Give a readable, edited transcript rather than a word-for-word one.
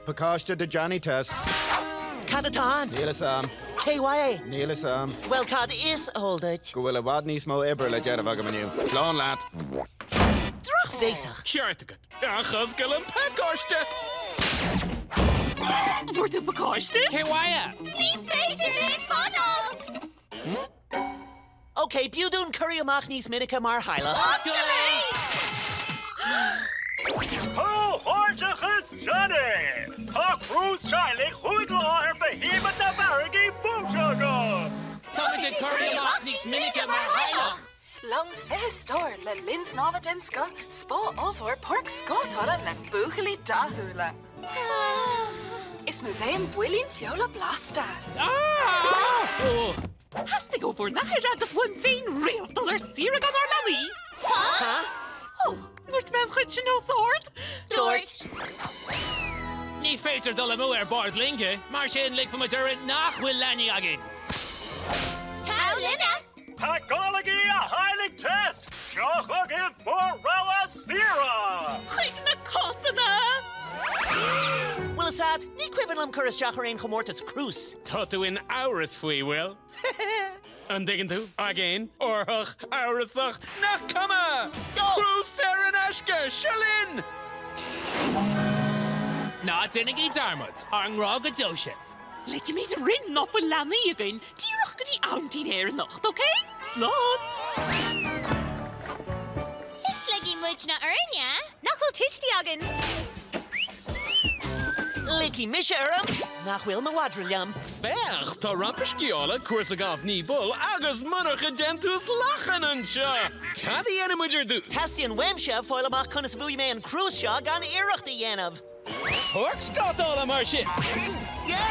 Pacáiste do Johnny Test. Cad atá ann? Níl fhios a'm. Cé uaidh é? Níl fhios a'm. Bhuel, cad is eol duit? Go bhfuil i bhfad níos mó oibre le déanamh agam inniu. Slán leat! Drochbhéasach! Ceart agat. Ach oscail an pacáiste! Fuair tú pacáiste? Cé uaidh é? Ní féidir linn fanacht! Ok, b'fhiú dúinn corraí amach níos minice mar theaghlach. Oscail é! Comhghairdeachas Johnny! Tá cruise teaghlaigh chúig lá ar Behemoth na bhFarraigí buaite agat! Táimid ag corraí amach níos minice mar theaghlach! Long 20 stór le linn snámha den scoth, spá ollmhór páirc scátála le buachaillí dathúla. Is músaem builín feola blasta. Theastaigh ó bhur n-athair agus uaim féin riamh dul ar saoire gan ár leanaí. Há? Ó, ndúirt mé an chuid sin os ard? Dúirt. Ní féidir dul amú ar bord loinge, mar sin ligfimid orainn nach bhfuil leanaí againn. Tar linne! Pacálaigí a theaghlaigh Test! Seo chugaibh bhur rogha saoire! Chuig na Cásanna! Bhfuil fhios a'd, ní cuimhin liom cur isteach ar aon chomórtas cruise. Tá tú in amhras faoi, bhfuil? An dtuigeann tú? Aigéan, árthach, amhrasach, nach cuma! Cruise saor in aisce! Seo linn! Ná déanaigí dearmad, ár ngrá go deo sibh! Ligfimid orainn ná fuil leanaí againn díreach go dtí am dinnéir anocht, ok? Slán! Is ligfidh muidne orainne. Nach bhfuil tuistí againn? Ligfidh mise orm nach bhfuil mo mhadra liom. Féach, tá rampa sciála, cúrsa gailf 9 bpoll agus monarcha déantús lachan anseo! Cad a dhéanfaidh muid ar dtús? Teastaíonn uaimse fáil amach conas a bhuaigh mé an cruise seo gan iarracht a dhéanamh. Páirc scátála mar sin! Yeah!